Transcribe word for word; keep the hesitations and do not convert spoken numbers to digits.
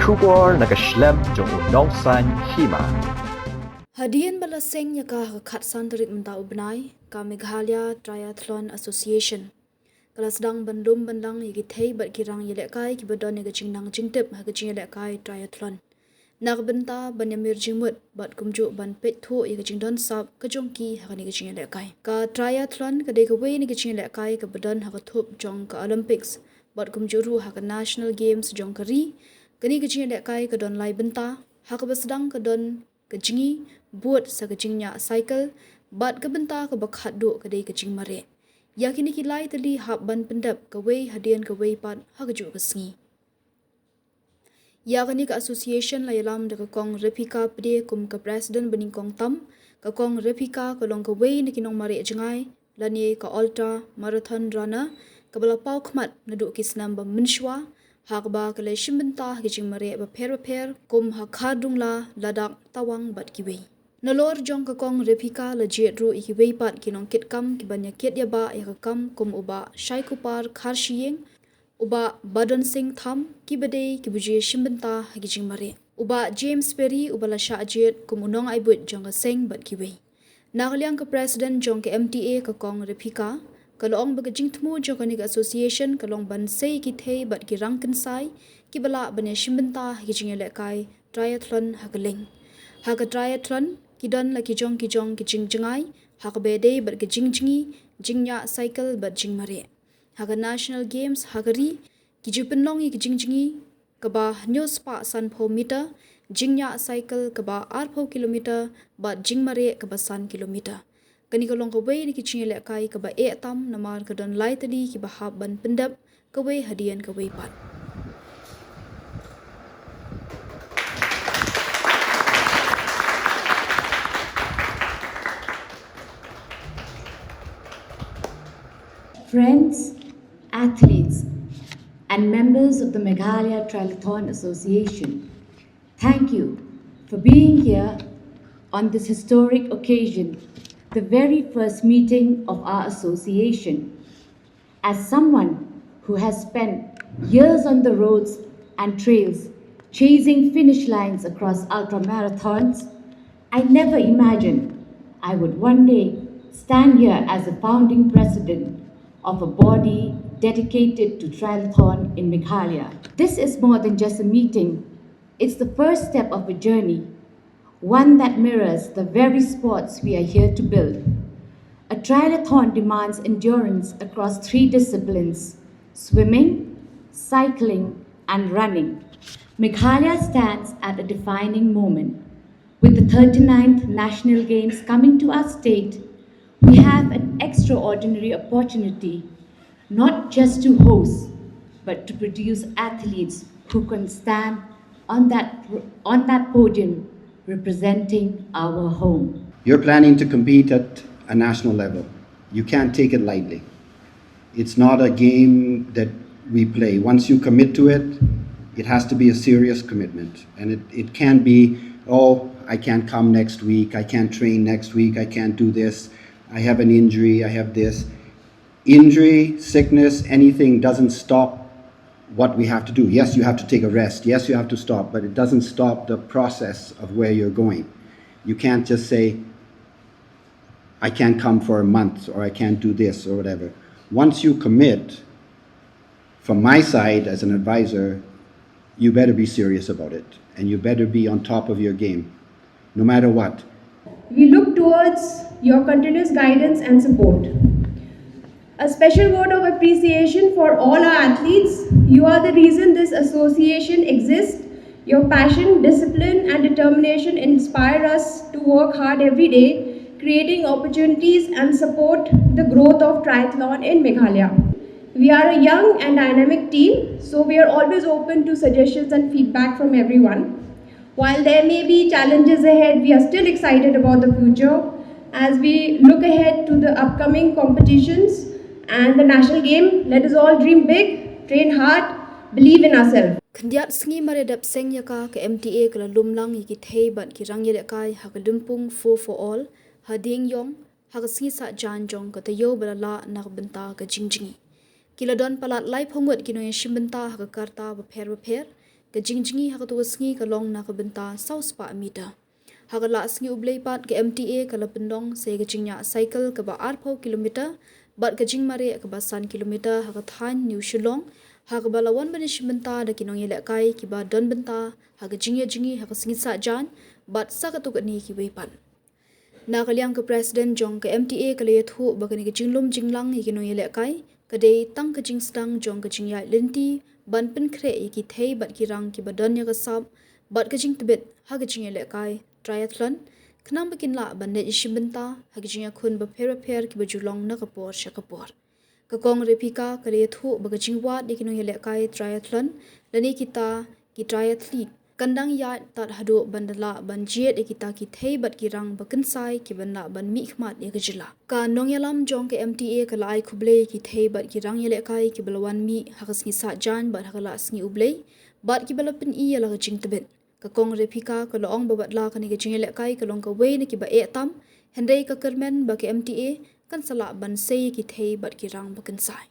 Khubor na ka shlem jong u Nongsaiñ Hima. Hadien ba la seng ïa ka ha ka khatsan tarik mynta u bnai, ka Meghalaya Triathlon Association ka la sdang ban lum ban lang ïa ki thei bad ki rang ïalehkai kiba don ïa ka jingnang jingtip ha ka jingïalehkai triathlon, na ka bynta ban ïamir jingmut bad kumjuh ban peit thuh ïa ka jingdon sap ka jong ki ha kane ka jingïalehkai. Ka triathlon ka dei kawei na ka jingïalehkai kaba don ha ka thup jong ka Olympics bad kumjuh ruh ha ka National Games jong ka ri. Kane ka jingïalehkai ka don lai bynta, ha kaba sdang ka don ka jngi, bud sa ka jingñiah cycle, bad ka bynta kaba khatduh ka dei ka jingmareh. Ïa kine ki lai tylli hap ban pyndep kawei hadien kawei pat ha kajuh ka sngi. Ïa kane ka association la ïalam da ka Kong Rephika Pde kum ka president banyngkong tam, ka Kong Rephika ka long kawei na ki nongmareh jngai lane ka ultra marathon runner kaba la paw khmat naduh ki snem ba mynshuwa, ha kaba ka la shim bynta ha ki jingmareh bapher bapher kum ha Khardungla, Ladakh, Tawang bad kiwei. Nalor jong ka Kong Rephika la jied ruh ïa kiwei pat ki nongkitkam kiban ïakit ïabah ïa ka kam kum u Bah Shaikupar Kharshiing, u Bah Badon Singh Tham, kiba dei kiba ju ïashim bynta ha ki jingmareh, u Bah James Perry uba la shah jied kum u nongai buit jong ka seng bad kiwei. Na ka liang ka president jong ka M T A ka Kong Rephika ka la ong ba ka jingthmu jong kane ka association ka long ban sei ïa ki thei bad ki rang kynsai kiba lah ban ïashim bynta ha ki jingïalehkai triathlon ha kylleng. Ha ka triathlon ki don la ki jong ki jong ki jingjngai, ha kaba ïadei bad ka jingjngi, jingñiah cycle bad jingmareh. Ha ka National Games ha ka ri, ki ju pynlong ïa ki jingjngi kaba hynñiew spah sanphew meter, jingñiah cycle kaba arphew kilometer bad jingmareh kaba san kilometer. Kane ka long kawei na ki jingïalehkai kaba eh tam namar ka don lai tylli kiba hap ban pyndep kawei hadien kawei pat. Friends, athletes, and members of the Meghalaya Triathlon Association, thank you for being here on this historic occasion, the very first meeting of our association. As someone who has spent years on the roads and trails chasing finish lines across ultra marathons, I never imagined I would one day stand here as a founding president of a body dedicated to triathlon in Meghalaya. This is more than just a meeting, it's the first step of a journey, one that mirrors the very sports we are here to build. A triathlon demands endurance across three disciplines: swimming, cycling, and running. Meghalaya stands at a defining moment. With the thirty-ninth National Games coming to our state, we have an extraordinary opportunity not just to host, but to produce athletes who can stand on that, on that podium representing our home. You're planning to compete at a national level. You can't take it lightly. It's not a game that we play. Once you commit to it, it has to be a serious commitment. And it, it can't be, "Oh, I can't come next week, I can't train next week, I can't do this, I have an injury, I have this." Injury, sickness, anything doesn't stop what we have to do. Yes, you have to take a rest. Yes, you have to stop, but it doesn't stop the process of where you're going. You can't just say, "I can't come for a month," or, "I can't do this," or whatever. Once you commit, from my side as an advisor, you better be serious about it and you better be on top of your game, no matter what. We look towards your continuous guidance and support. A special word of appreciation for all our athletes. You are the reason this association exists. Your passion, discipline, and determination inspire us to work hard every day, creating opportunities and support the growth of triathlon in Meghalaya. We are a young and dynamic team, so we are always open to suggestions and feedback from everyone. While there may be challenges ahead, we are still excited about the future. As we look ahead to the upcoming competitions and the national game, let us all dream big, train hard, believe in ourselves. Khyndiat sngi mar ïa dep seng ïa ka, ka M T A ka la lum lang ïa ki thei bad ki rang ïalehkai ha ka lympung Four for All ha Diengiong, ha ka sngi saitjaiñ jong ka taïew ba la lah na ka bynta ka jingjngi. Ki la don palat laiphew ngut ki nongïashim bynta ha ka karta bapher bapher, Ka jingjngi ha katu ka sngi ka long na ka bynta saw spah meter. Ha ka la sngi U Blei pat ka M T A ka la pynlong sa ïa ka jingñiah cycle kaba arphew kilometer bad ka jingmareh kaba san kilometer ha ka thaiñ New Shillong, ha kaba la wan ban ïashim bynta da ki nongïalehkai kiba don bynta ha ka jingïajngi ha ka sngi Saitjaiñ bad sa katto katne kiwei pat. Na ka liang ka President jong ka M T A ka la ïathuh ba kane ka jinglum jinglang ïa ki nongïalehkai ka dei tang ka jingsdang jong ka jingïaid lynti ban pynkhreh ïa ki thei bad ki rang kiba don ïa ka sap bad ka jingtbit ha ka jingïalehkai triathlon, khnang ba kin lah ban leit ïashim bynta ha ki jingïakhun bapher bapher kiba ju long na ka por sha ka por. Ka Kong Rephika ka la ïathuh ba ka jingwad ïa ki nongïalehkai triathlon lane kita ki triathlete kan dang ïaid tad haduh ban da lah ban jied ïa kita ki thei bad ki rang bakynsai kiban lah ban mihkhmat ïa ka jylla. Ka nongïalam jong ka M T A ka la ai khublei ïa ki thei bad ki rang ïalehkai kiba la wan mih ha ka sngi Saitjaiñ bad ha ka la sngi U Blei bad kiba la pyni ïa la ka jingtbit. Ka Kong Rephika ka la ong ba watla kane ka jingïalehkai ka long kawei na kiba eh tam, hynrei ka kyrmen ba ka M T A kan sa lah ban sei ïa ki thei bad ki rang bakynsai.